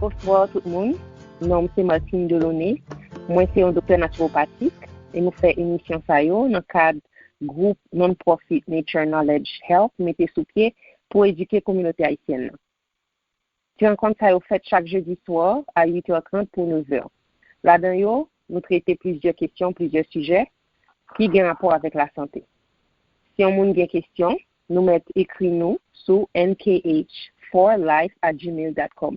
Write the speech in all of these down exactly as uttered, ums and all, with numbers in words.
Bonswa tout moun. Non m se Martine Delaunay. Mwen se yon doktè naturopatik e nou fè emisyon sa yo nan kad gwoup non-profit Nature Knowledge Health mete sou pye pou edike kominote ayisyèn nan. Ti rankont sa yo fèt chak jedi swa a uit è trant pou nèf è. Ladan yo, nou trete plizyè kesyon, plizyè sijè ki gen rapò avèk lasante. Si yon moun gen kesyon, nou mèt ekri nou sou N K H four life at gmail dot com.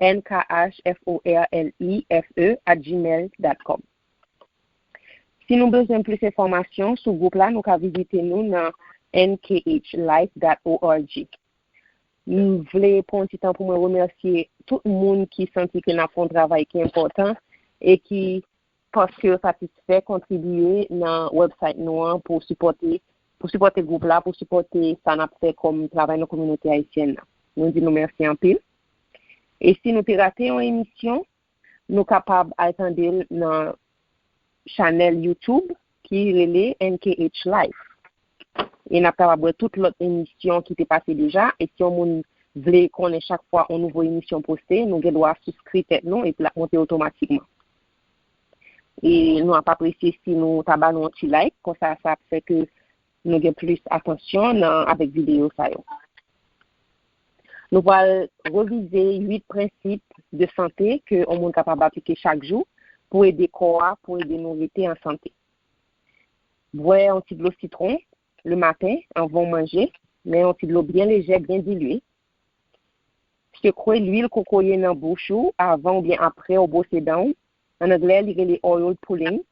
N K H F O R L I F E at gmail dot com. Si nou bezwen plis enfòmasyon sou gwoup la, nou ka vizite nou nan N K H life dot org. M vle pran yon ti tan pou mwen remèsye tout moun ki santi ke n ap fè yon travay ki enpòtan e ki paske yo satisfè kontribiye nan website nou an pou sipòte pou sipòte gwoup la, pou sipòte sa n ap fè kòm travay nan kominote ayisyèn nan. Nou di nou mèsi anpil. E si nou te rate yon emisyon, nou kapab al tande l nan chanèl YouTube ki rele N K H Life. E n ap kapab wè tout lòt emisyon ki te pase deja. E si yon moun vle konnen chak fwa yon nouvo emisyon poste, nou gen dwa siskri tèt nou epi l ap monte otomatikman. E nou ap apresye si nou ta ba nou yon ti like, konsa sa ap fè ke nou gen plis atansyon nan avèk videyo sa yo. Nou pral revize uit prensip de sante ke yon moun kapab aplike chak jou pou ede kò a, pou ede nou rete an sante. Bwè yon ti dlo sitwon le maten anvan w manje, men yon ti dlo byen lejè, byen dilye. Sekwe lwil kokoye nan bouch ou avan oubyen apre w bwose dan w. An anglè, li rele oil pulling.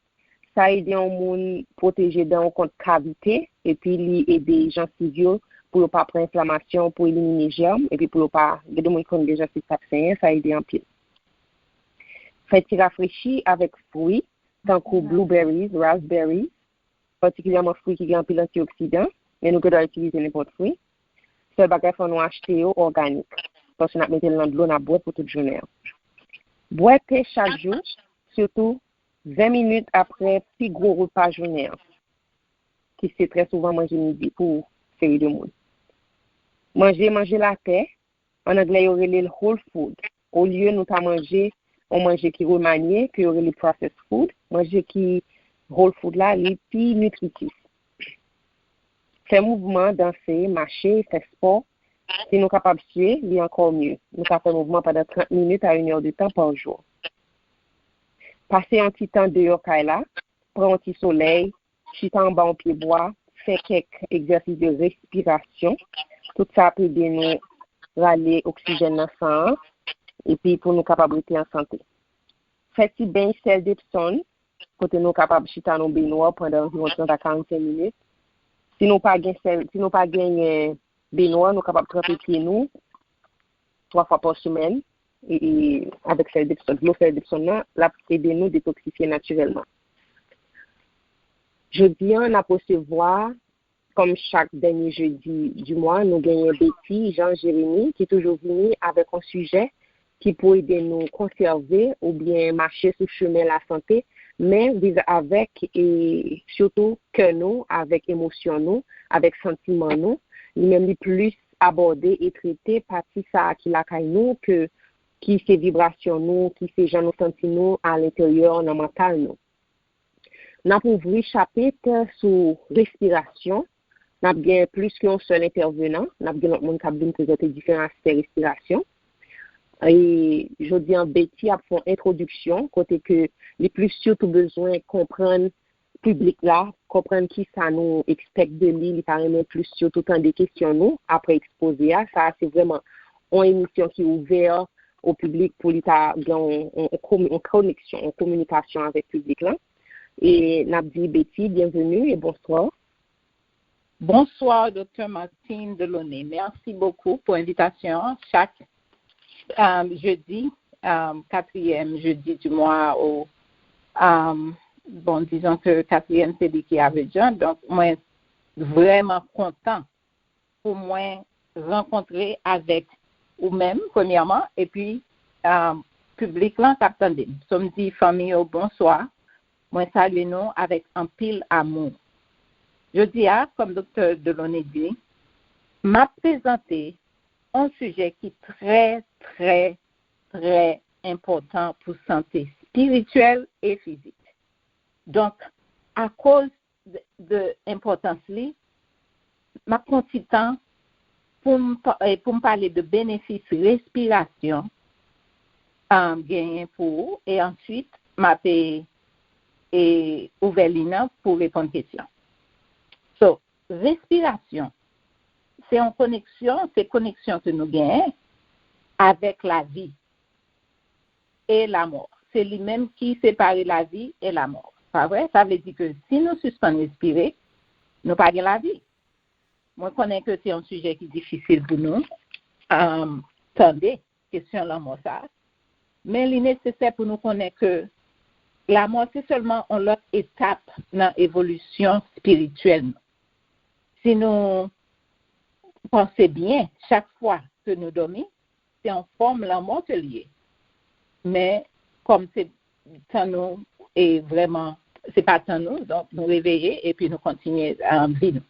Sa ede yon moun pwoteje dan w kont kavite, epi li ede jansiv yo pou yo pa pran enflamasyon, pou elimine jèm, epi pou yo pa, gen de moun ki konn gen jansiv k ap senyen, sa ede anpil. Fè ti rafrechi avèk fwi, tankou blueberries, raspberries, patikilyèman fwi ki gen anpil antioksidan, men nou gen dwa itilize nenpòt fwi. Sèl bagay, fò nou achte yo òganik, paske n ap mete l nan dlo, n ap bwè pou tout jounen an. Bwè te chak jou, sitou ven minit apre pi gwo repa jounen an, ki se trè souvan manje midi pou seri de moun. Manje manje latè, an anglè yo rele l whole food. Olye nou ta manje yon manje ki remanye, ke yo rele processed food, manje ki whole food la, li pi nitritif. Fè mouvman, danse, mache, fè spò. Si nou kapab sye, li ankò mye. Nou ka fè mouvman pandan trant minit a inè de tan pa jou. Pase yon ti tan deyò kay la, pran yon ti solèy, chita anba yon pye bwa, fè kèk egzèsis de respirasyon. Tout sa ap ede nou rale oksijèn nan san an, epi pou nou kapab rete an sante. Fè ti beny sèl Depsonn, kote nou kapab chita nan benwa pandan anviwon trant a karannsenk minit. Si nou pa gen sèl, si nou pa genyen benwa, nou kapab tranpe pye nou twa fwa pa semèn e, e, avèk sèl Depsonn. Dlo sèl Depsonn nan, l ap ede nou detoksifye natirèlman. Jodi an, n ap resevwa, kòm chak dènye jedi di mwa, nou genyen Betty Jean Jérémy ki toujou vini avèk yon sijè ki pou ede nou konsève oubyen mache sou chemen lasante, men viv avèk e sitou kè nou, avèk emosyon nou, avèk santiman nou. Li menm li plis abòde e trete pati sa a ki lakay nou, ke, ki se vibrasyon nou, ki se jan nou santi nou alenteryè nan mantal nou. N ap ouvri chapit sou respirasyon. N ap gen plis ke yon sèl entèvenan. N ap gen lòt moun k ap vin prezante diferan aspè respirasyon. E jodi an, Betty ap fè yon entwodiksyon, kote ke li plis sitou bezwen konprann piblik la, konprann kisa nou expect de li, li ta renmen plis sitou tande kesyon nou apre ekspoze a. Sa a se vrèman yon emisyon ki ouvè o piblik pou li ta gen yon, yon, yon komi-, yon koneksyon, yon kominikasyon avèk piblik lan. E n ap di Betty, byenveni e bonswa. Bonsoir, Docteur Martine Delaunay. Merci beaucoup pour l'invitation. Chaque euh, jeudi, euh, quatrième jeudi du mois, au, euh, bon, disons que quatrième, c'est lui qui avait déjà. Donc, moi, vraiment content pour moi rencontrer avec ou menm, premyèman, epi, euh, piblik lan k ap tande m. So, m di fanmi yo, bonswa. Mwen salye nou avèk anpil amou. Jodi a, kòm Doktè Delaunay di, m ap prezante yon sijè ki trè, trè, trè enpòtan pou sante espirityèl e fizik. Donk, akoz de, de enpòtans li, m ap pran ti tan pou m, pa- eh, pou m pale de benefis respirasyon um, genyen pou ou, e answit, m ap e, e ouvè liy nan pou reponn kesyon. So, respirasyon, se yon koneksyon, se koneksyon ke nou genyen avèk lavi e lamò. Se li menm ki separe lavi e lamò. Pa vre? Sa vle di ke si nou sispann respire, nou pa gen lavi. Mwen konnen ke se yon sijè ki difisil pou nou um, tande kesyon lanmò sa a, men li nesesè pou nou konnen ke lamò se sèlman yon lòt etap nan evolisyon espirityèl nou. Si nou panse byen, chak fwa ke nou dòmi, se yon fòm lanmò ke li ye. Men, kòm se tan nou, e vrèman, se pa tan nou, donk nou reveye epi nou kontinye um, vi nou.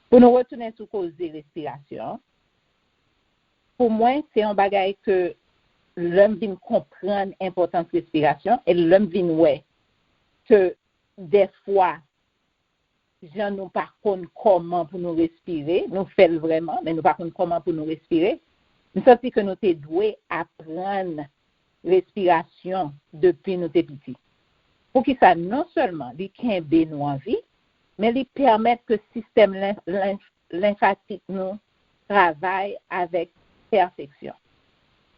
Pou nou retounen sou koze respirasyon, pou mwen, se yon bagay ke lè m vin konprann enpòtans respirasyon e lè m vin wè ke dèfwa, jan nou pa konn kòman pou nou respire, nou fè l vrèman, men nou pa konn kòman pou nou respire, m santi ke nou te dwe aprann respirasyon depi nou te piti. Poukisa? Non sèlman li kenbe nou an vi, men li pèmèt ke sistèm len- len- lenfatik nou travay avèk pèfeksyon.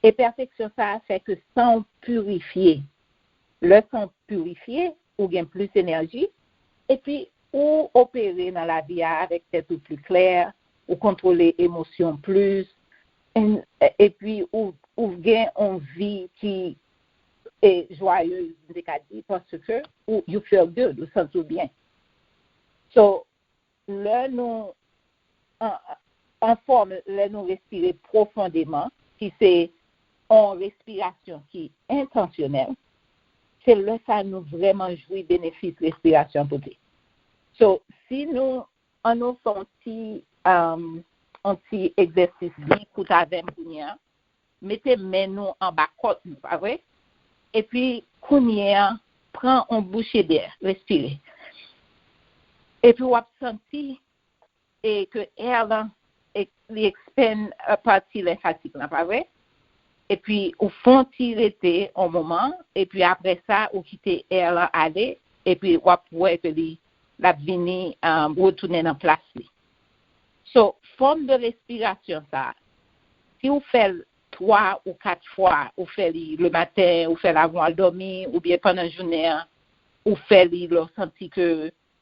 E pèfeksyon sa a fè ke san w pirifye. Lè san w pirifye, ou gen plis enèji, epi ou opere nan lavi a avèk tèt ou pli klè, ou kontwole emosyon plis, en- epi ou, ou gen yon vi ki e jwayez, m te ka di, paske ou, you feel good, ou santi w byen. So, lè nou an, an fòm, lè nou respire pwofondeman, ki se yon respirasyon ki entansyonèl, se lè sa nou vrèman jwi benefis respirasyon pote. So, si nou, an nou fè yon ti, um, yon ti egzèsis byen kout avè m kounye a, mete men nou anba kòt nou, pa vre? Epi kounye a, pran yon bouche dè, respire. Epi w ap santi e ke air lan e- li expand uh, pati lenfatik lan, pa vre? Epi ou fè yon ti rete yon moman, epi apre sa ou kite air lan ale, epi w ap wè ke li l ap vini um, retounen nan plas li. So, fòm de respirasyon sa, si ou fè l twa ou kat fwa, ou fè li le maten, ou fè l avan w al dòmi, oubyen pandan jounen an, ou fè li lè w santi ke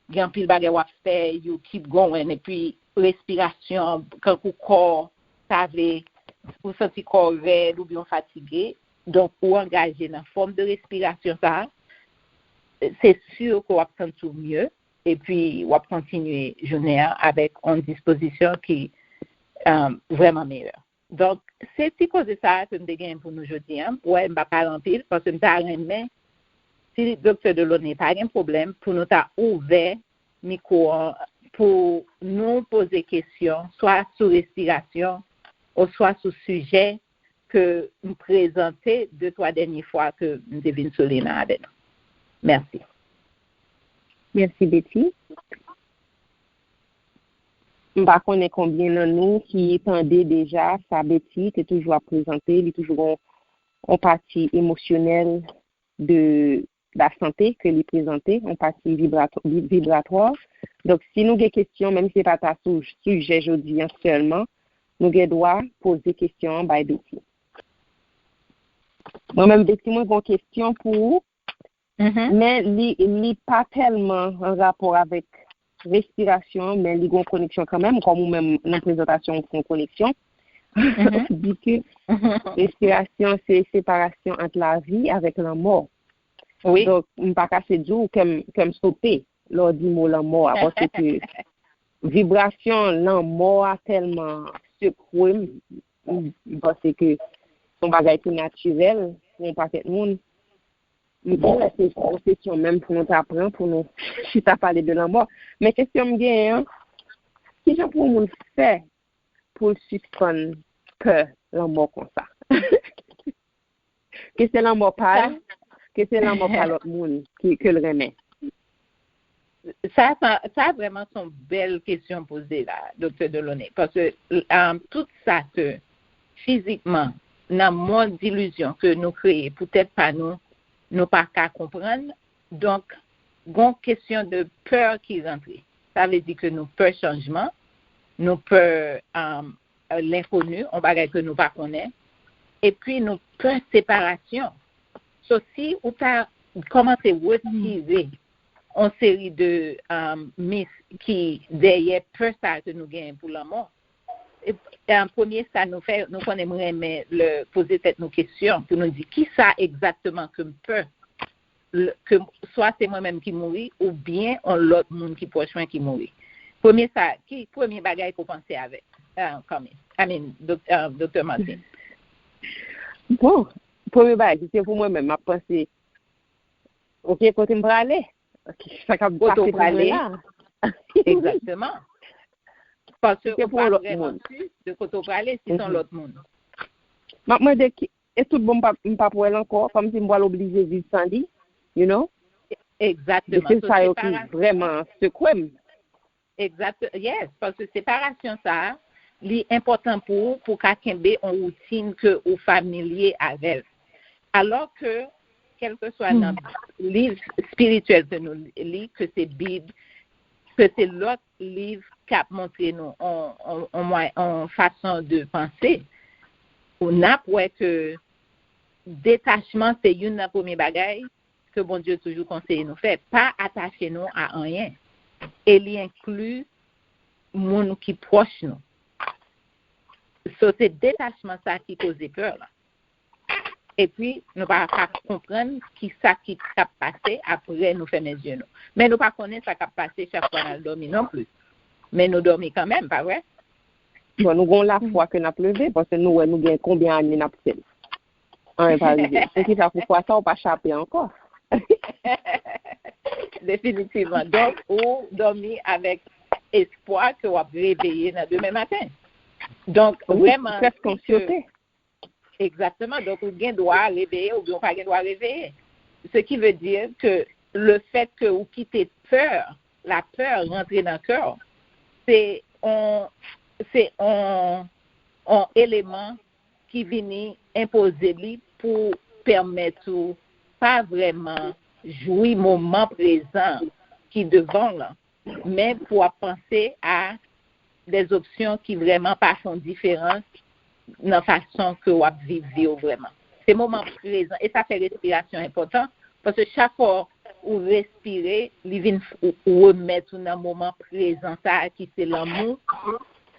gen anpil bagay w ap fè, you keep going, epi respirasyon, kankou kò, sa vle, ou santi kò w rèd oubyen w fatige, donk ou angaje nan fòm de respirasyon sa, se si ke w ap santi w mye, epi w ap kontinye jounen an avèk yon dispozisyon ki um, vrèman meyè. Donk, se ti koze sa a ke m te genyen pou nou jodi a. M wè m pa pale anpil, paske m ta renmen, si Doktè Delaunay pa gen pwoblèm, pou nou ta ouvè mikwo an pou nou poze kesyon, swa sou respirasyon, oswa sou sijè ke m prezante de twa dènye fwa ke m te vin sou liy nan avè nou. Mèsi. Mèsi, Betty. M pa konnen konbyen nan nou ki tande deja sa Betty te toujou ap prezante. Li toujou gen yon pati emosyonèl de la sante ke li prezante, yon pati vibratwa. Donk, si nou gen kesyon, menm si se pa ta sou sijè jodi an sèlman, nou gen dwa poze kesyon an bay Betty. Mwen menm, Betty, mwen gen yon kesyon pou ou, men li, li pa tèlman an rapò avèk respirasyon an, men li gen yon koneksyon kanmenm, kòm ou menm nan prezantasyon ou fè yon koneksyon. Ou di ke respirasyon se separasyon ant lavi avèk lanmò. Donk, m pa kache di w kè m, kè m sote lè w di mo lanmò a, paske vibrasyon lanmò a tèlman sekwe m, m panse ke se yon bagay ki natirèl pou yon pakèt moun. M di wè se yon kesyon menm pou nou ta pran, pou nou chita pale de lanmò. Men kesyon m genyen an, kijan pou yon moun fè pou l sispann pè lanmò konsa? Ke se lanmò pa l, ke se lanmò pa lòt moun ki, ke l renmen. Sa, sa, sa vrèman se yon bèl kesyon poze la, Doktè Delaunay. Paske um, tout sa ke fizikman, nan mond ilizyon ke nou kreye pou tèt pa nou, nou pa ka konprann. Donk, gon kesyon de pè ki rantre. Sa vle di ke nou pè chanjman, nou pè um, lenkoni, yon bagay ke nou pa konnen, epi nou pè separasyon. So, si ou ta kòmanse retire yon seri de um, mit ki dèyè pè sa ke nou genyen pou lanmò, e, e, premye sa nou fè, nou konnen m renmen lè poze tèt nou kesyon pou nou di kisa egzakteman ke m pè, ke swa se mwen menm ki mouri oubyen yon lòt moun ki pwòch mwen ki mouri. Premye sa, ki premye bagay ke w panse avèk uh, Carmen? I mean, Doktè Martin. Bon, premye bagay, si se pou mwen menm, m ap panse, ok, kote m prale? Ok, sa k ap pase pou mwen la? Egzakteman. Paske ou pa vrèman si de kote w prale, si se yon lòt moun. M ap mande ki, e tout bon m p ap wè l ankò, kòmsi m pral oblije viv san li, you know? Egzakteman. Se sa yo ki vrèman sekwe m. Egzakte, yes, paske separasyon sa a, li enpòtan pou ou, pou w ka kenbe yon woutin ke ou familye avè l. Alò ke, kèlkeswa nan liv espirityèl ke nou li, ke se Bib, ke se lòt liv k ap montre nou yon fason de panse, n ap wè ke detachman se youn nan premye bagay ke Bondye toujou konseye nou fè. Pa atache nou a anyen. E li enkli moun ki pwòch nou. So, se detachman sa ki koze pè la. Epi, nou pa ka konprann ki sa ki ap pase apre nou fèmen zye nou. Men nou pa konnen sa k ap pase chak fwa n al dòmi non plis. Men nou dòmi kanmenm, pa vre? Bon, nou gen yon lafwa ke n ap leve, paske nou wè nou gen konbyen ane n ap fè l. Anyen pa rive. Poukisa pou fwa sa ou pa chape ankò? Definitivman. Donk, ou dòmi avèk espwa ke w ap reveye nan demen maten. Donk, vrèman, si ke... Egzakteman. Donk, ou gen dwa reveye oubyen ou pa gen dwa reveye. Ce qui veut dire que le fait que ou kite pè, la pè rantre nan kè w, se on, se on, on eleman ki vini enpoze li pou pèmèt ou pa vrèman jwi moman prezan ki devan w lan, men pou w ap panse a de opsyon ki vrèman pa fè yon diferans nan fason ke w ap viv vi w vrèman. Se moman prezan, e sa fè respirasyon enpòtan, paske chak fwa ou respire, li vin remèt ou nan moman prezan sa a ki se lanmou,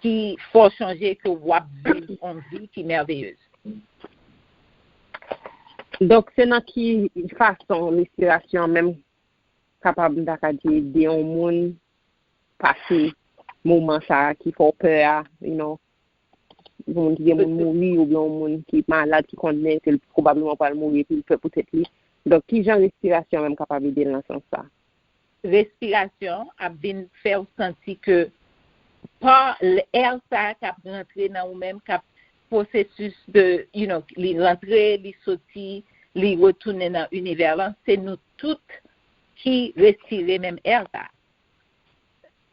ki fè w chonje ke w ap viv yon vi ki mèveyez. Donk, se nan ki fason respirasyon an menm kapab, m ta ka di, ede yon moun pase moman sa a ki fè w pè a, you know, yon moun ki gen moun mouri oubyen yon moun ki malad, ki konnen ke l pwobableman pral mouri epi l pè pou tèt li. Donk, ki jan respirasyon an menm kapab ede l nan sans sa a? Respirasyon ap vin fè w santi ke pa èr sa a k ap rantre nan ou menm, k ap pwosesis de, you know, li rantre, li soti, li retounen nan inivè lan, se nou tout ki respire menm èr sa a.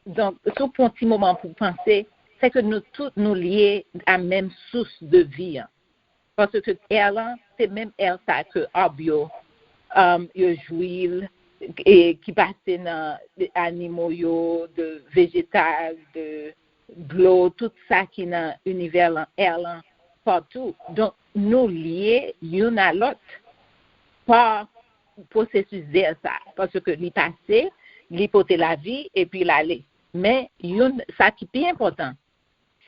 Donk, si w pran yon ti moman pou w panse, se ke nou tout nou lye a menm sous de vi an. Paske èr lan, se menm èr sa ke ab yo, um, yo jwi l, e ki pase nan animo yo, de vejetal, de dlo, tout sa ki nan inivè lan, èr lan, patou. Donk, nou lye youn a lòt pa pwosesis dèr sa, paske li pase, li pote lavi, epi l ale. Men, youn, sa ki pi enpòtan,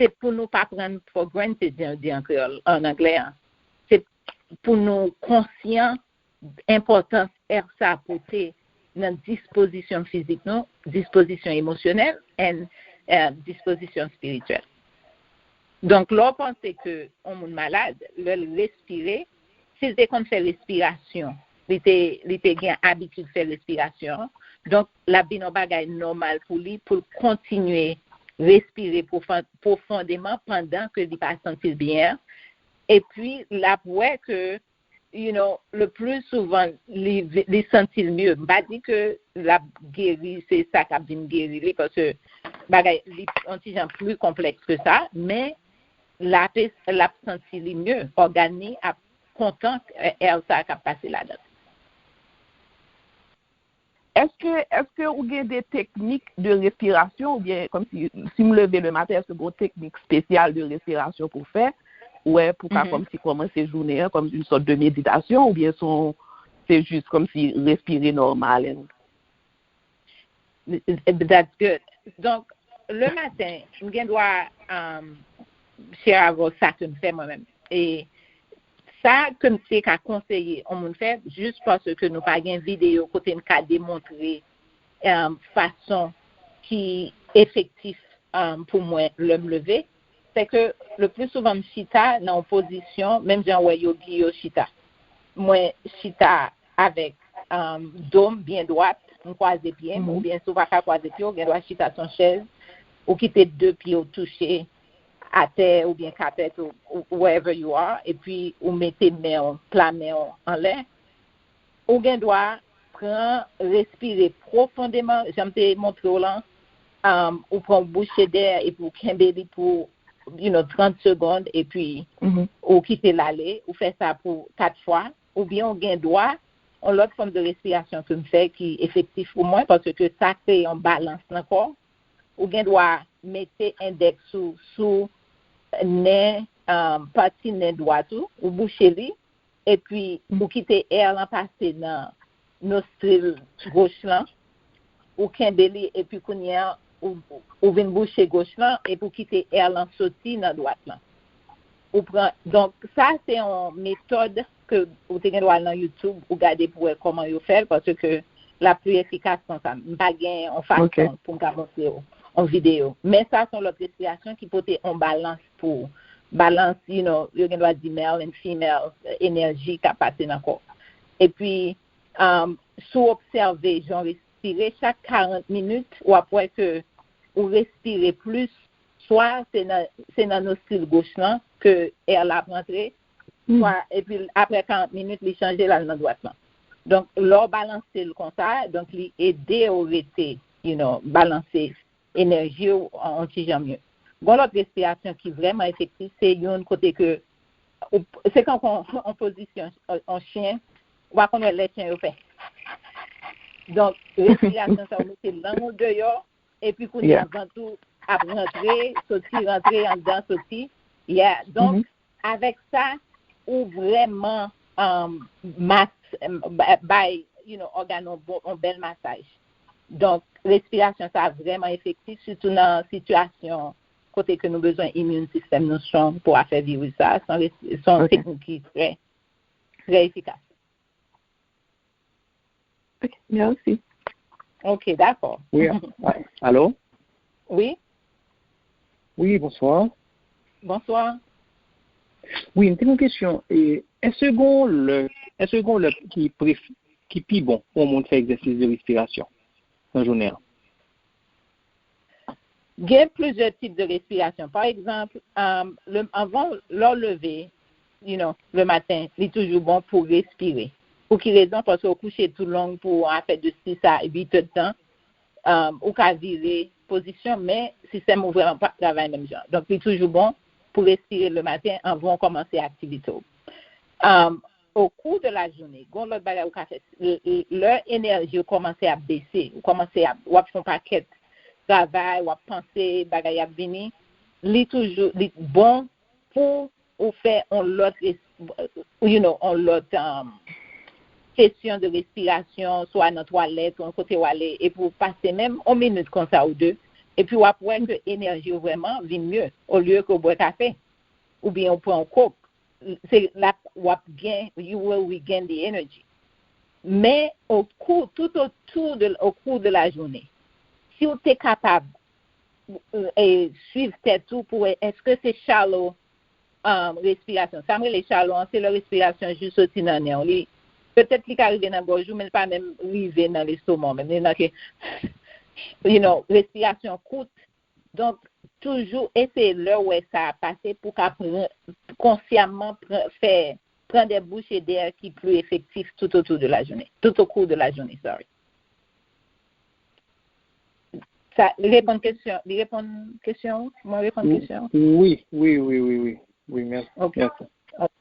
se pou nou pa pran for granted, jan yo di an kreyòl, an anglè an. Se pou nou konsyan enpòtans èr sa pote nan dispozisyon fizik nou, dispozisyon emosyonèl, and uh, dispozisyon espirityèl. Donk, lè w panse ke yon moun malad, lè l respire, si l te konn fè respirasyon, li te, li te gen abitid fè respirasyon, donk, l ap vin yon bagay nòmal pou li, pou l kontinye respire pwofondeman pandan ke li pa santi l byen. Epi, l ap wè ke you know, le plus souvent, li, li santi l mye. M pa di ke l ap geri, se sa k ap vin geri li, paske bagay, li yon ti jan pli konplèks ke sa, men l ap, l ap santi li mye. Ògàn li ap kontan, eh, èr sa k ap pase ladan. Èske, èske ou gen de teknik de respirasyon oubyen kòmsi, si m leve le maten, èske gen yon teknik espesyal de respirasyon pou fè? Ou wè, pou ka kòmsi kòmanse jounen an, kòm yon sòt de meditasyon, oubyen se yon, se jis kòmsi respire nòmal and That's good. Donk, le maten, m gen dwa um, share avè w sa ke m fè mwen menm. E sa ke m te ka konseye yon moun fè, jis paske nou pa gen videyo kote n ka demontre um, fason ki efektif um, pou mwen lè m leve, se ke le pli souvan m chita nan yon pozisyon, menm jan w wè yogi yo chita. Mwen chita avèk um, do m byen dwat, m kwaze pye m, oubyen si w pa ka kwaze pye w, gen dwa chita sou yon chèz, ou kite de pye w touche atè oubyen kapèt ou, ou wherever you are, epi ou mete men w, pla men w anlè. Ou gen dwa pran, respire pwofondeman, jan m te montre w lan, um, ou pran yon bouche dè epi ou kenbe li pou, you know, trant segonn, epi ou kite l ale, ou fè sa pou kat fwa, oubyen ou gen dwa, yon lòt fòm de respirasyon ke m fè ki efektif pou mwen, paske sa kreye yon balans nan kò, ou gen dwa mete endèks ou sou nen, um, pati nen dwat ou, ou bouche li, epi ou kite èr lan pase nan nostril goch lan, ou kenbe li, epi kounye a, ou, ou vin bouche goch lan, epi ou kite èr lan soti nan dwat lan. Ou pran, donk, sa se yon metòd ke ou te gen dwa al nan YouTube, ou gade pou wè kòman yo fè l, paske l ap pli efikas konsa. M pa gen yon fason pou m ka montre w, yon videyo. Men sa se yon lòt respirasyon ki pote yon balans pou ou. Balans, you know, yo gen dwa di male and female, eh, enèji k ap pase nan kò. Epi, um, si w obsève jan w respire, chak karant minit, w ap wè ke ou respire plis, swa se nan, se nan nostril goch lan ke èr la ap rantre, swa, epi apre karant minit, li chanje l al nan dwat lan. Donk, lè w balanse l konsa, donk, li ede w rete, you know, balanse enèji w yon ti jan mye. Gon lòt respirasyon ki vrèman efektif, se youn kote ke, ou, se kankou yon, yon pozisyon, yon chen, ou pa konn wè lè chen yo fè. Donk, respirasyon sa, ou mete lang ou deyò, epi kounye a vant ou ap rantre, soti, rantre, anndan, soti. Yeah. Donk, avèk sa, ou vrèman um, mas, um, ba- bay, you know, ògàn yon bon, yon bèl masaj. Donk, respirasyon sa vrèman efektif, sitou nan sitiyasyon kote ke nou bezwen immune system nou strong pou afè viris sa. Se yon res- se yon teknik ki trè, trè efikas. Ok, mèsi. Ok, dakò. Wi, alo? Wi, Wi, bonswa. Bonswa. Wi, m te gen yon kesyon. E, èske gen yon lè, èske gen yon lè ki pref, ki pi bon pou yon moun fè egzèsis de respirasyon nan jounen an? Gen plizyè tip de respirasyon. Pa egzanp, um, le, anvan lè w leve, you know, le maten, li toujou bon pou respire. Pou ki rezon? Paske w kouche tou long pou afè de sis a uit èd tan. Um, ou ka vire pozisyon, men sistèm ou vrèman pa travay menm jan. Donk, li toujou bon pou respire le maten anvan w kòmanse aktivite w. Um, au cours de la journée, gon lòt bagay ou ka fè. Lè enèji ou kòmanse ap bese, ou kòmanse ap, w ap fè yon pakèt travay, w ap panse, bagay ap vini, li toujou, li bon pou ou fè yon lòt, you know, yon lòt um, sesyon de respirasyon, swa nan twalèt, ou yon kote w ale, epi ou pase menm yon minit konsa ou de, epi w ap wè ke enèji ou vrèman vin mye, olye ke w bwè kafe, oubyen ou pran yon kok. Se la w ap gen, you will regain the energy. Men, au cours, tout autour de, au cours de la journée, si w te kapab e, swiv tèt ou pou wè èske se shallow um, respirasyon. Sa m rele shallow an, se lè respirasyon jis soti nan nen w. Li, petèt li ka rive nan gòj ou, men li pa menm rive nan lestoma w menm. Li nan ke, you know, respirasyon kout. Donk, toujou eseye lè w wè sa ap pase pou w ka pran, konsyamman pran, fè prend des bouchées d'air qui plus effectif tout autour de la journée, tout au cours de la journée, sorry. Sa reponn kesyon, li reponn kesyon? Mwen reponn kesyon? Wi, wi, wi, wi, wi. Wi, mèsi. Ok. Mèsi. Ok.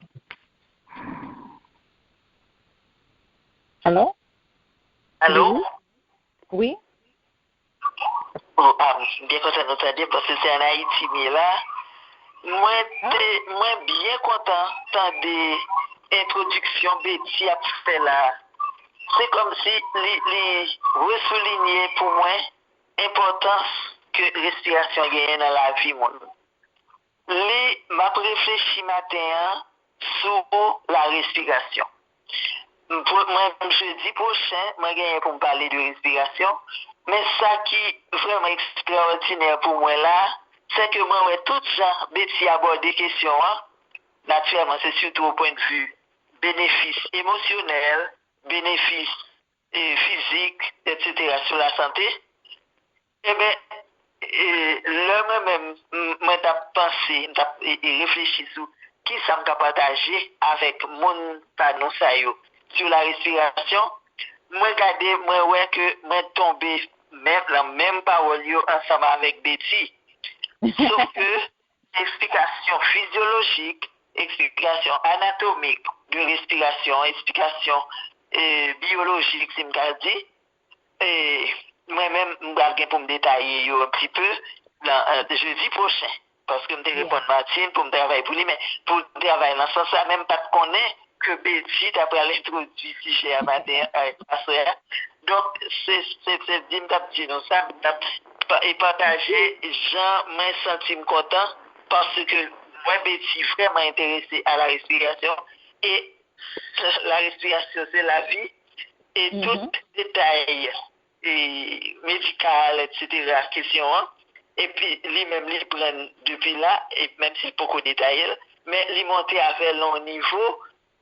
Alo? Alo? Wi? Oh, ah, m byen kontan nou tande paske se an Ayiti m ye la. Mwen te, mwen byen kontan tande entwodiksyon Betty ap fè la. Se kòmsi li, li resoulinye pou mwen enpòtans ke respirasyon genyen nan lavi moun. Li, m ap reflechi maten an sou la respirasyon. Mwen, jedi pwochen, mwen genyen pou m pale de respirasyon, men sa ki vrèman ekstraòdinè pou mwen la, se ke mwen wè tout jan Betty abòde kesyon an, natirèlman, se sitou o pwennvi benefis emosyonèl, benefis e, fizik, etsetera, sou lasante, enben, e, lè mwen menm, m- mwen t ap panse, m t ap e, e, reflechi sou kisa m ka pataje avèk moun pa nou sa yo sou la respirasyon, mwen gade, mwen wè ke mwen tonbe menm, nan menm pawòl yo ansanm avèk Betty. Sof ke eksplikasyon fizyolojik, eksplikasyon anatomik de respirasyon, eksplikasyon e, biyolojik, si m ka di, e, mwen menm, m pral gen pou m detaye yo un petit peu nan e, jedi pwochen. Paske m te reponn Martine pou m travay pou li, men pou m travay nan sans sa, men m pa t konnen ke Betty ta pral entwodui sijè a maten an, aswè a. Donk, se se se di m t ap di nou sa, m t ap pa- e pataje jan mwen santi m kontan, paske mwen Betty vrèman enterese a la respirasyon, e la respirasyon se lavi, e tout detay e, medikal, etsetera, kesyon an, epi li menm li pran depi la, e menm si l poko detaye l, men li monte avè l yon nivo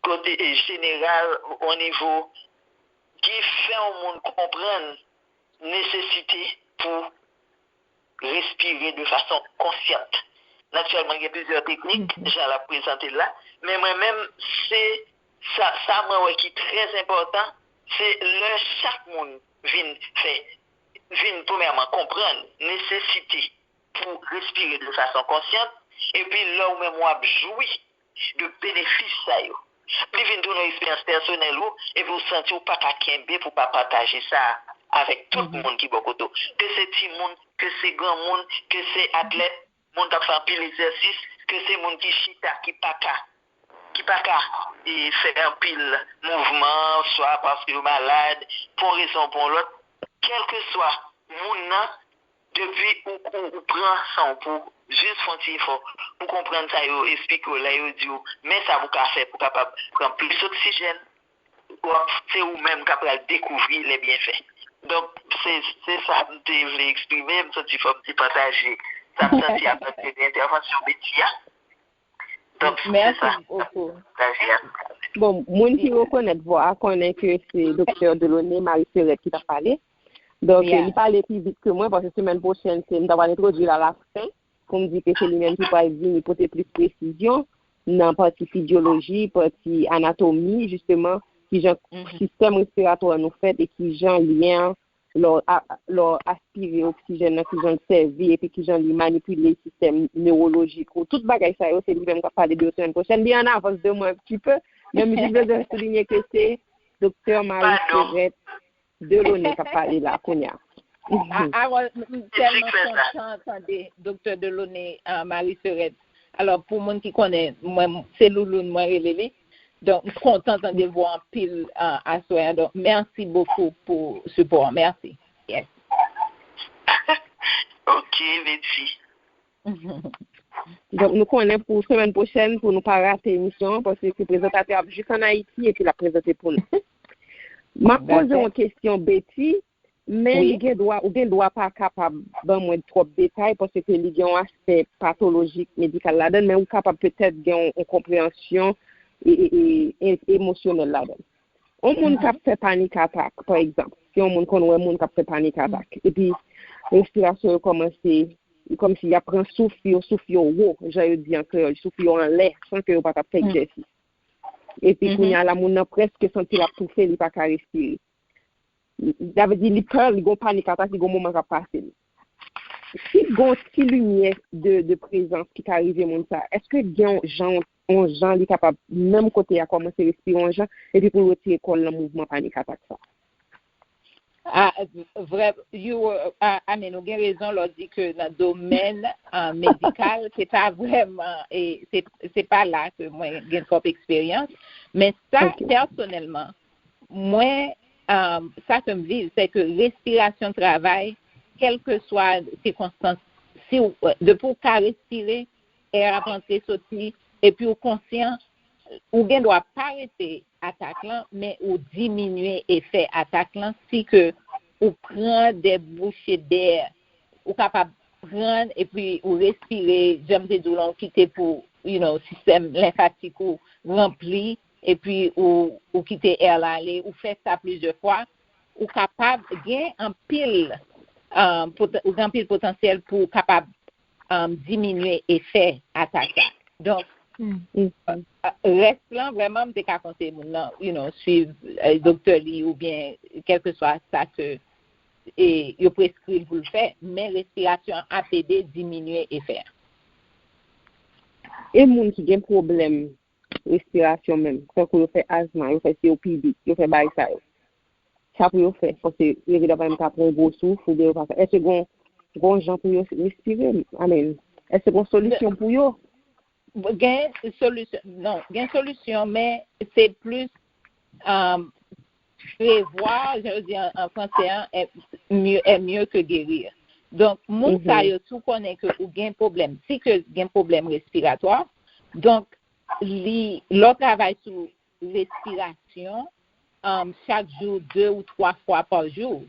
kote e jeneral, yon nivo ki fè yon moun konprann nesesite pou respire de fason konsyant. Natirèlman, gen plizyè teknik, jan l ap prezante l la, men mwen menm, se sa, sa mwen wè ki trè enpòtan, se lè chak moun vin fè, vin premyèman konprann nesesite pou respire de fason konsyant, epi lè w menm w ap jwi de benefis sa yo. Li vin tounen yon eksperyans pèsonèl ou, epi w santi w pa ka kenbe pou w pa pataje sa avèk tout moun ki bò kote w. Ke se timoun, ke se granmoun, ke se atlèt, moun k ap fè anpil egzèsis, ke se moun ki chita, ki pa ka, ki pa ka e, fè anpil mouvman, swa paske yo malad, pou yon rezon ou pou yon lòt, kèlkeswa moun nan, depi ou, ou, ou pran san w pou jis fè yon ti efò pou konprann sa yo esplike w lè yo di w, men sa pou w ka fè pou w kapab pran plis oksijèn, w ap, se ou menm k ap pral dekouvri lè byenfè. Donk, se, se sa m te vle eksprime, m santi fò m te pataje sa m santi apati de entèvansyon Betty a. Donk, se Merci sa. beaucoup. Pataje a. Bon, moun ki rekonèt vwa a konnen ke se Doktè Delaunay Marie Serette ki t ap pale. Donk, Yeah. li pale pi vit ke mwen, paske semèn pwochèn, se m ta pral entwodui l alafen, pou m di ke se li menm ki pral vini pote plis presizyon nan pati fizyoloji, pati anatomi, jisteman, kijan sistèm respiratwa nou fèt e kijan lyen an, lè w a- lè w aspire oksijèn nan, kijan l sèvi, epi kijan li manipile sistèm newolojik ou. Tout bagay sa yo, se li menm k ap pale de yo semèn pwochèn. Li an avans de mwen un petit peu, men m jis bezwen soulinye ke se Doktè Marie Serette Delaunay k ap pale la kounye a. A- Awòl, m m tèlman kontan tande Doktè Delaunay, uh, Marie Serette. Alò, pou moun ki konnen, mwen, se Louloun, mwen rele li. Donk, m kontan tande vwa anpil uh, aswè a. Donk, mèsi bokou pou sipò an. Mèsi. Yes. Ok, Betty. Donk, nou konnen pou semèn pwochèn, pou nou pa rate emisyon an, paske prezantatè ap jis an Ayiti epi l ap prezante pou nou. M ap poze yon kesyon, Betty, men li gen dwa, ou gen dwa pa kapab ban mwen twòp detay, paske li gen yon aspè patolojik, medikal ladan l, men ou kapab petèt gen yon, yon konpreyansyon e, e, e, e, emosyonèl ladan l. Yon moun k ap fè panik atak, pa egzanp, si yon moun konn wè moun k ap fè panik atak, epi respirasyon yo kòmanse, kòmsi y ap pran souf yo, souf yo wo, jan yo di an kreyòl, souf yo anlè, san ke yo pa t ap fè egzèsis. Epi kounye a la, moun nan prèske santi l ap toufe, li pa ka respire. Sa vle di, li pè, li gon panik atak, li gon moman k ap pase l. Si gon ti limyè de, de prezans ki ka rive moun sa, èske gen yon jan, yon jan li kapab, menm kote a, kòmanse respire yon jan, epi pou l retire kò l nan mouvman panik atak sa? Ah, vrè, you, ah, I mean, ou gen rezon lè w di ke nan domèn ah, medikal, se pa vrèman, e, se, se pa la ke mwen gen twòp eksperyans. Men sa, pèsonèlman, mwen, ah, sa ke m viv, se ke respirasyon travay, kèlkeswa sikonstans, si w, depi w ka respire, è ap antre soti, epi w konsyan, ou gen dwa pa rete atak lan, men ou diminye efè atak lan si ke ou pran de bouche dè, ou kapab pran epi ou respire, jan m te di w lan, ou kite pou, you know, sistèm lenfatik ou ranpli, epi ou, ou kite è la ale, ou fè sa plizyè fwa, ou kapab gen anpil, um, pot- ou gen anpil potansyèl pou w kapab um, diminye efè atak la. Donk, rès lan, vrèman, m te ka konseye moun nan, you know, swiv eh, doktè li oubyen kèlkeswa sa ke e, yo preskri l pou l fè, men respirasyon an ap ede diminye efè a. E moun ki gen pwoblèm respirasyon menm, tankou yo fè azma, yo fè C O P D, yo fè bagay sa yo. Sa pou yo fè? Paske yo gen dwa pa menm ka pran yon gwo souf, oubyen yo pa ka. Èske gon, gon jan pou yo respire? Amen. Èske gon solisyon pou yo? Gen solisyon, non, gen solisyon, men se plis um, prevwa, jan yo di an, an franse an, est mieux, est mieux que guérir. Donk, moun sa yo tou konnen ke ou gen pwoblèm, si ke gen pwoblèm respiratwa, donk, li, lè w travay sou respirasyon, um, chak jou, de ou twa fwa pa jou,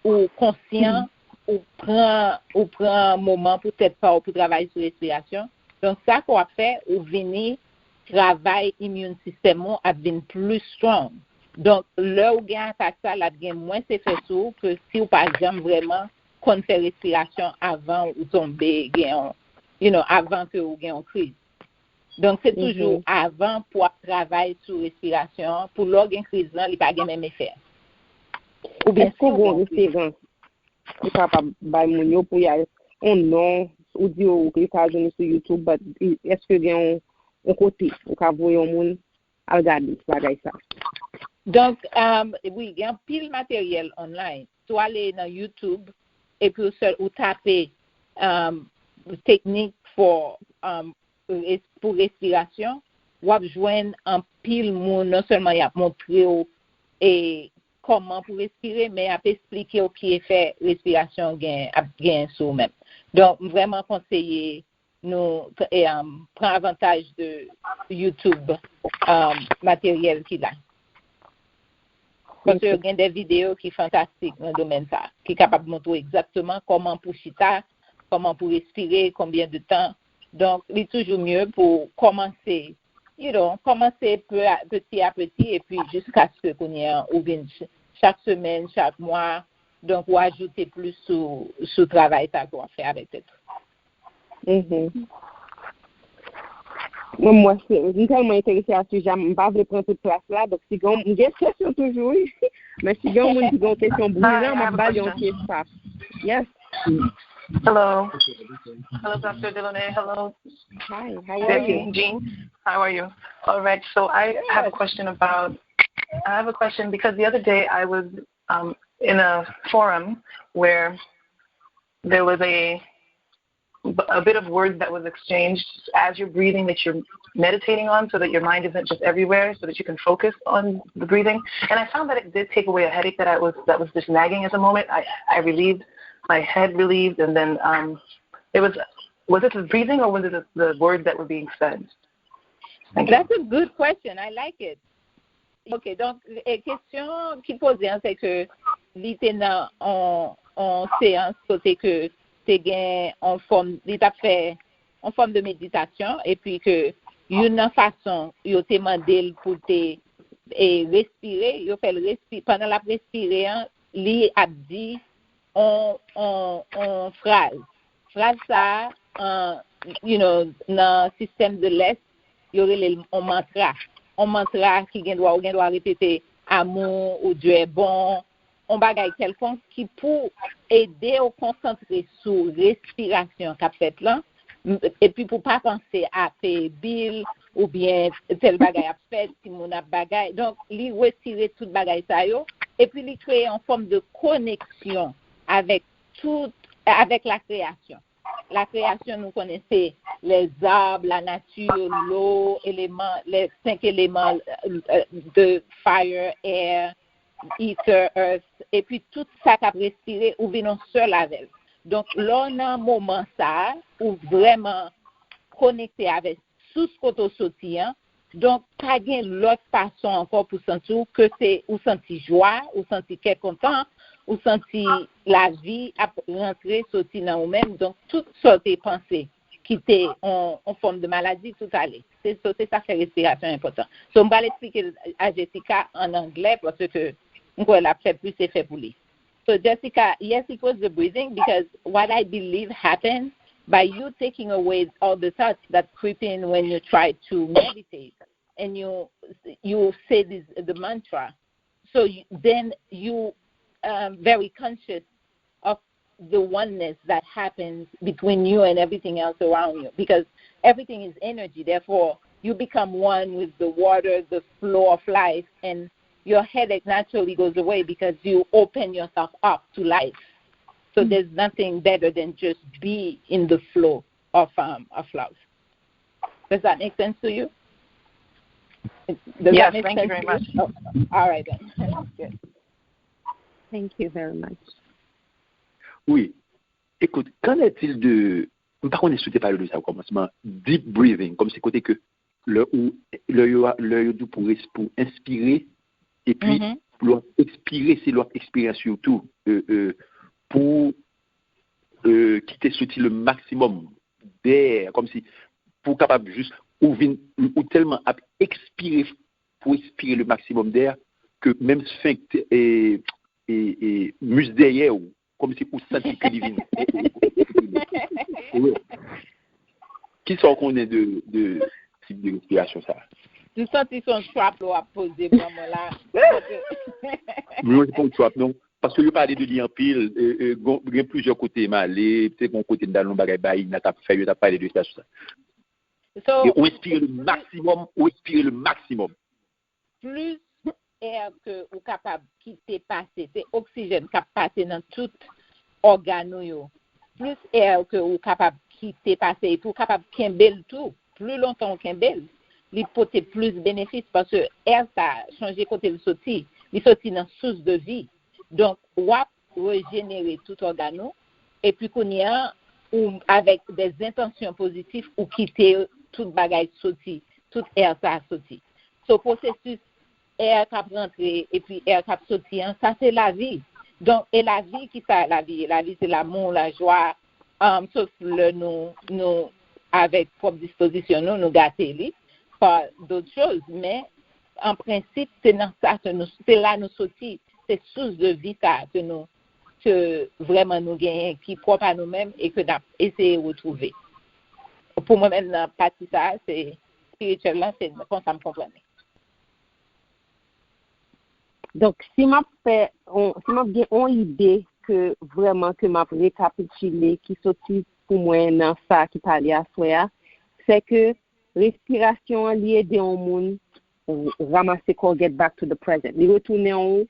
ou konsyan, ou pran, ou pran moman pou tèt pa w pou travay sou respirasyon. Donk, sa ke w ap fè, ou vini travay immune system ou ap vin plis strong. Donk, lè ou gen atak sa, l ap gen mwens efè sou ou ke si w pa janm vrèman konn fè respirasyon avan ou tonbe, gen yon, you know, avan ke ou gen yon kriz. Donk, se toujou avan pou w ap travay sou respirasyon an, pou lè w gen kriz lan, li pa gen menm efè. Oubyen si w gen yon kriz. Ou kapab bay moun yo pou y al yon non, ou di yo ou Etazini sou YouTube, but èske gen yon, yon kote ou ka voye yon moun al gade bagay sa? Donk, um, wi, gen anpil materyèl online. Si w ale nan YouTube, epi w sèl, ou tape um, teknik for, um, res- pou respirasyon, w ap jwenn anpil moun, non sèlman y ap montre w e kòman pou respire, men y ap esplike w ki efè respirasyon gen, ap gen sou ou menm. Donk, m vrèman konseye nou e, um, pran avantaj de YouTube, um, materyèl ki la. Paske yo gen de videyo ki fantastik nan domèn sa, ki kapab montre w egzakteman kòman pou chita, kòman pou respire, konbyen de tan. Donk, li toujou mye pou kòmanse, you know, kòmanse pe- peti a peti, epi jiskaske kounye a ou vin ch- chak semèn, chak mwa, donk ou ajoute plis sou, sou travay sa ke w ap fè avèk tèt ou. Mhm. Mwen, mwen, se- m tèlman enterese a sijè a, m pa vle pran tout plas la. Donk, si gen, m gen kesyon toujou, wi. Men si gen yon moun ki gen yon kesyon brilan, m ap ba l yon ti espas. Yes. Hello. Hello, Doctor Delaunay. Hello. Hi, how are you? Jean. How are you? All right. So I have a question about. I have a question because the other day I was um, in a forum where there was a a bit of words that was exchanged as you're breathing that you're meditating on so that your mind isn't just everywhere so that you can focus on the breathing. And I found that it did take away a headache that I was that was just nagging at the moment. I, I relieved my head relieved and then um it was was it the breathing or was it the, the words that were being said? That's a good question. I like it. Ok, donk, e kesyon ki poze an, se ke li te nan on, on seyans kote ke te gen on fòm, li t ap fè on fòm de meditasyon, epi ke youn nan fason yo te mande l pou l te e, respire, yo fè l respire, pandan l ap respire an, li ap di on, on, on fraz. Fraz sa a, an, you know, nan sistèm de lès, yo rele l on mantra. yon mantra ki gen dwa, ou gen dwa repete amour ou Dieu est bon, yon bagay kèlkonk ki pou ede w konsantre sou respirasyon k ap fèt lan, m- epi pou pa panse a peye bil oubyen tèl bagay ap fèt, timoun ap bagay. Donk, li retire tout bagay sa yo, epi li kreye yon fòm de koneksyon avèk tout, avèk la kreyasyon. La kreyasyon, nou konnen se lèzab, lanati, lo, eleman, les cinq éléments, euh, de fire, air, ether, earth, epi tout sa k ap respire, ou vin yon sèl avè l. Donk, lè w nan moman sa a, ou vrèman konekte avè sous kote w soti an. Donk, pa gen lòt fason ankò pou santi w ke se ou santi jwa, ou santi kè kontan, ou santi lavi ap rantre soti nan ou menm. Donk, tout sa w te panse ki te on, on fòm de maladi, tout ale. Se, so, se sa fè respirasyon enpòtan. So, m pral eksplike a Jessica an anglè, paske m kwè l ap fè plis efè pou li. So, Jessica, yes, it was the breathing, because what I believe happens by you taking away all the thoughts that creep in when you try to meditate and you you say this the mantra. So you, then you um, very conscious of the oneness that happens between you and everything else around you, because everything is energy. Therefore, you become one with the water, the flow of life, and your headache naturally goes away because you open yourself up to life. So there's nothing better than just be in the flow of um, of love. Does that make sense to you? Does Yes, that make thank you sense very to you? Oh, all right then. Good. Thank you very much. Wi. Écoute, qu'en est-il de, m pa konnen si w te pale de sa o kòmansman, deep breathing, kòmsi kote ke lè ou lè yo lè yo di w pou res- pou enspire epi Mhm. lè w ap ekspire, se lè w ap ekspire surtout euh, euh, pou euh, kite soti le maximum d'air, kòmsi pou w kapab jis ou vin ou tèlman ap ekspire pou ekspire le maximum d'air ke menm sphincter e e e mis dèyè w kòmsi ou santi ke li vin. Wi. Kisa w konnen de de tip de respirasyon sa? M santi se yon trap lè w ap poze ban mwen la. Non, se pa yon trap non. Paske yo pale de li anpil, gen plizyè kote m ale, se yon kote m t al yon bagay Baïna t ap fè, yo t ap pale de sa sou sa. So, Ou espire le maximum, ou espire le maximum. Plis air ke ou kapab kite pase, se oksijèn k ap pase nan tout ògàn ou yo. Plis air ke ou kapab kite pase, epi ou kapab kenbe l tou. Plis lontan ou kenbe l, li pote plis benefis, paske air sa, sonje kote l soti. Li soti nan sous de vi. Donk, w ap rejenere tout ògàn ou, epi kounye a, ou avèk de entansyon pozitif, ou kite tout bagay soti, tout air sa soti. So, pwosesis air k ap rantre epi air k ap soti an, sa se lavi. Donk, e lavi, kisa lavi ye? Lavi se lanmou, lajwa, um, sof lè nou, nou avèk pwòp dispozisyon nou, nou gate li pa dòt choz. Men, an prensip, se nan sa ke nou, se la nou soti, se sous de vi sa ke nou, ke vrèman nou genyen, ki pwòp a nou menm e ke n ap eseye retwouve. Pou mwen menm, nan pati sa, se espirityèl lan, se konsa m konprann li. Donk, si m ap fè, on, si m ap gen on ide ke vrèman ke m ap rekapitile, ki soti pou mwen nan sa ki pale aswè a, se ke respirasyon an, li ede yon moun ranmase kò, get back to the present. Li retounen ou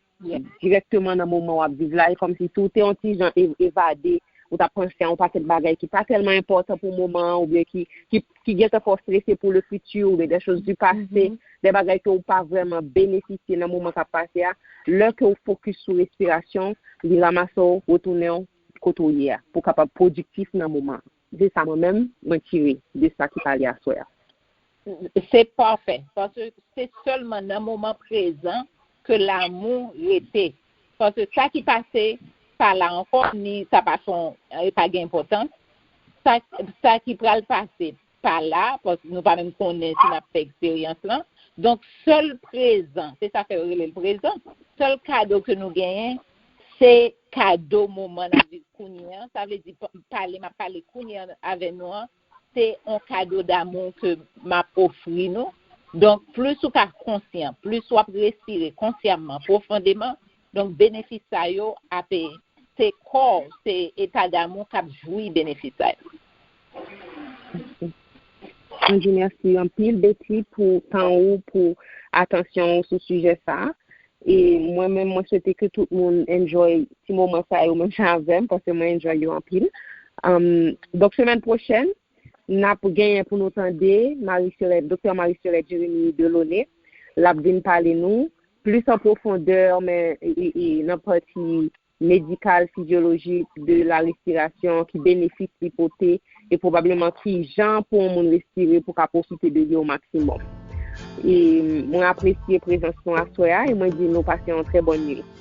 dirèkteman nan moman w ap viv la. E kòmsi si w te yon ti jan e- evade, ou t ap panse a yon pakèt bagay ki pa tèlman enpòtan pou moman an, oubyen ki, ki, ki gentan fè w strese pou le futur, oubyen des choses du passé, de bagay ke w pa vrèman benefisye nan moman k ap pase a. Lè ke w fokis sou respirasyon, li ranmase w, retounen w kote w ye a, pou w kapab pwodiktif nan moman an. Se sa mwen menm, mwen tire de sa ki pale aswè a. Se pafè, paske se sèlman nan moman prezan ke lanmou rete. Paske sa ki pase pa la ankò, ni sa pa fon, e pa gen enpòtans. Sa, sa ki pral pase pa la, paske nou pa menm konnen si n ap fè eksperyans lan. Donk, sèl prezan, se sa fè yo rele l prezan. Sèl kado ke nou genyen, se kado moman n ap viv kounye an. Sa vle di, pa- pale, m ap pale kounye an avè nou an, se yon kado damou ke m ap ofri nou. Donk, plis ou ka konsyan, plis w ap respire konsyamman, pwofondeman, donk benefis sa yo ap, se kò w, se eta d'âme ou k ap jwi benefis sa yo. Mwen di mèsi anpil, Betty, pou tan ou, pou atansyon ou sou sijè sa a. E mwen menm, mwen swete ke tout moun enjoy ti moman sa yo menm jan avè m, paske mwen enjoy yo anpil. Um, donk, semèn pwochèn, n ap genyen pou nou tande Marie Soleil, Doktè Marie Soleil Jérémy Delaunay. L ap vin pale nou plis an pwofondè, men e, e, e, nan pati medikal, fizyolojik de la respirasyon, ki benefis li pote, e pwobableman ki jan pou yon moun respire pou ka pwofite de li o maksimòm. E mwen apresye prezans nou aswè a, e mwen di nou pase yon trè bòn nwit.